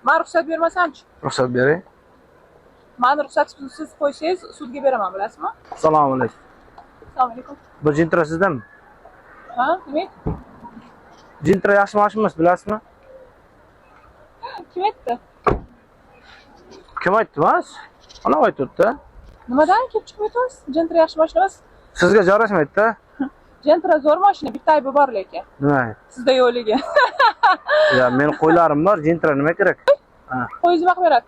Man ruxsat bermasamchi? Ruxsat bering. Mani ruxsatsiz qo'ysangiz, sudga beraman, bilasizmi? Assalomu alaykum. Assalomu alaykum. Bu Gentra sizdami? Ha, nima? Gentra yaxshi mashina emas, bilasizmi? Kim aytdi? Kim aytdi emas? Ana aytibdi. Nimadan kelib chiqib aytyapsiz? Gentra yaxshi mashina emas. Sizga jarashmaydi-da. Gentra zo'r mashina, bitta aybi bor lekin. Nima? Sizda yo'qligi. Ya men qo'ylarim bor, Gentra nima kerak? Qo'yingiz nima qilib beradi?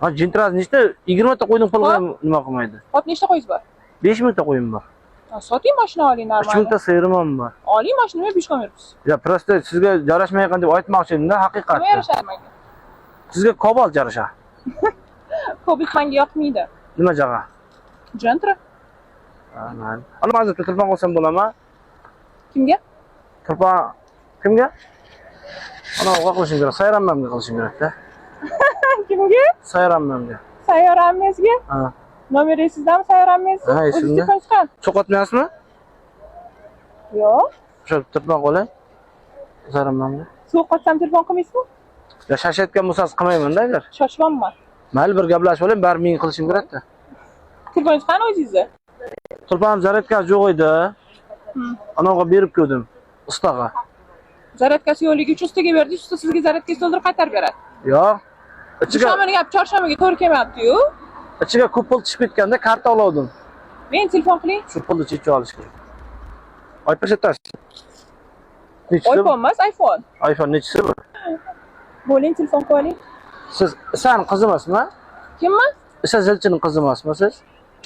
Ha, Gentra nechta? 20 ta qo'yning puliga ham nima qilmaydi. Hop, nechta qo'yingiz bor? 5 mingta qo'yim bor. Ha, soting, mashina oling 3 normal. mingta sigirim ham bor. Oling mashina, nima 5 yuribsiz? Ya просто sizga jarashmayotgan deb aytmoqchi edim-da, Nima haqiqatda. yarashadi menga? Sizga Cobalt jarashadi. Cobalt menga yoqmaydi. Nima jag'a? Gentra. Ha, mayli. Ana hozir telefon qilsam bo'ladimi? Kimga? Telefon kimga? Ana o'g'a qilishim kerak, sayranmamga qilishim kerak-da. Kimga? Sayranmamga. Sayyoramizga? Ha. Nomeri esizdami sayyoramingiz? Ha, O'zingiz esimda. telefon chiqar? Cho'qotmayapsizmi? Yo'q. O'sha telefon qilay. Sayranmamga. Suv qotsam telefon qilmaysizmi? Ya shashayotgan bo'lsangiz qilmayman-da agar. Shoshmayman. Mayli, bir gaplashib oling, baribir men qilishim kerak-da. Telefoningiz qani o'zingizni? Telefonim zaryadkasi yo'q edi. Anavga berib ko'rdim. Ustaga. Zaryadkasi yo'qligi uchun ustaga berdingiz, usta sizga zaryadkasi to'ldirib qaytarib beradi. Yo'q. Ichiga Dushanbani gap chorshanbaga to'g'ri kelmayapti-yu. ichiga ko'p pul tushib ketganda karta oldim. Men telefon qiling. Shu pulni chechib olish kerak. iPhone sotasiz. Nechisi bu? iPhone emas, iPhone. iPhone nechisi bu? Bo'ling, telefon qilib oling. Siz Isani qizi emasmi? Kimmi? Isa Zilchining qizi emasmi siz?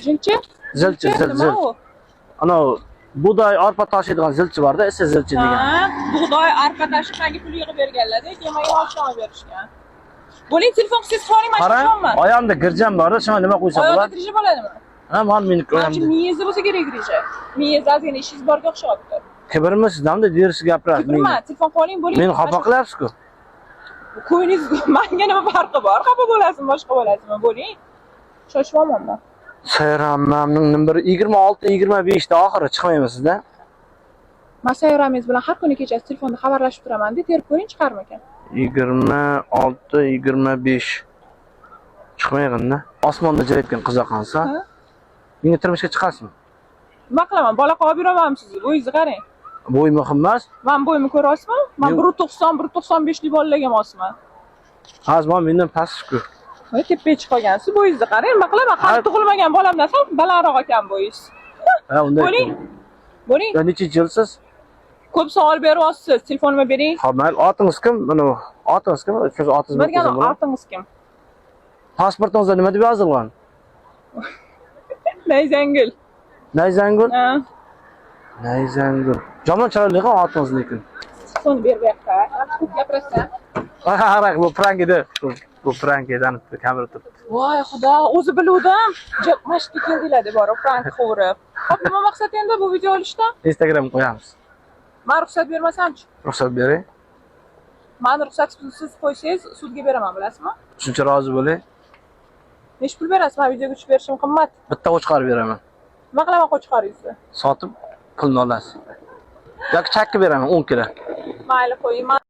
Zilchi? Zilchi, zil, Nima zil. u? Anavi bug'doy, arpa tashiydigan zilchi borda, Isa Zilchi degan. Ha, bug'doy, arpa tashib menga pul yig'ib berganlar-da, keyin menga mashina olib berishgan. Bo'ling, telefon qilsangiz qilib oling, mashina Qarang, tushaman. oyog'imda girjam bor, shunga nima qo'ysa Oyoqda bo'ladi? grija bo'ladimi? Ha, mana meniki Manimcha oyog'imda. miyangizda bo'lsa kerak grija. Miyangizda ozgina ishingiz borga o'xshayapti. Kibrmisiz, namda derisi gapirasiz Kibrma, menga. telefon qilib oling, bo'ling. Meni xafa qilyapsiz-ku. Ko'nglingiz menga nima farqi bor? Xafa bo'lasizmi, boshqa bo'lasizmi? Bo'ling. Shoshmayman man. Sayramamning nomeri 26 25 da oxiri chiqmaymiz-da. Man sayyoramingiz bilan har kuni kechasi telefonda xabarlashib turaman, deb terib ko'ring, chiqarmikan? 26 25 chiqmayganda. Osmonda jirayotgan qiz ekansan. Ha? Menga turmushga chiqasizmi? Nima qilaman? Bola qolib yuramanmi sizni? Bo'yingizni qarang. Bo'y muhim emas. Man bo'yimni ko'ryapsizmi? Man Yo'q. 1.90, 1.95 lik bolalarga mosman. Hozir mana mendan pastku. Voy, tepaga chiqib olgansiz, bo'yingizni qarang. Nima qilaman? Hali Ha. tug'ilmagan bolamdan sal balandroq ekan bo'yingiz. Ha, unday. Bo'ling. Bo'ling. Ya nechinchi yilsiz? Ko'p savol beryapsiz. Telefonimni bering. Xo'p, mayli, otingiz kim? Mana otingiz kim? Siz otingizni Birgina bilsam bo'ladi. otingiz kim? Pasportingizda nima deb yozilgan? Nayzangul. Nayzangul. Ha. Nayzangul. Yomon chiroyli otingiz lekin. Telefonni ber bu yoqqa. Ko'p gapirasan. Qarang, bu prank edi. Bu prank edi, ana kamera turibdi. Voy xudo, o'zi biluvdim. Mana shu yerga keldinglar deb borib prank qilib. Hop, nima maqsad endi bu video olishdan? Instagram qo'yamiz. Man ruxsat bermasamchi? Ruxsat bering. Mani ruxsatsiz qo'ysangiz, sudga beraman, bilasizmi? Shuncha rozi bo'ling. Necha pul berasiz? Man videoga tushib berishim qimmat. Bitta qo'chqor beraman. Nima qilaman qo'chqoringizni? Sotib pulni olasiz. Yoki chakki beraman 10 kilo. Mayli, qo'ying.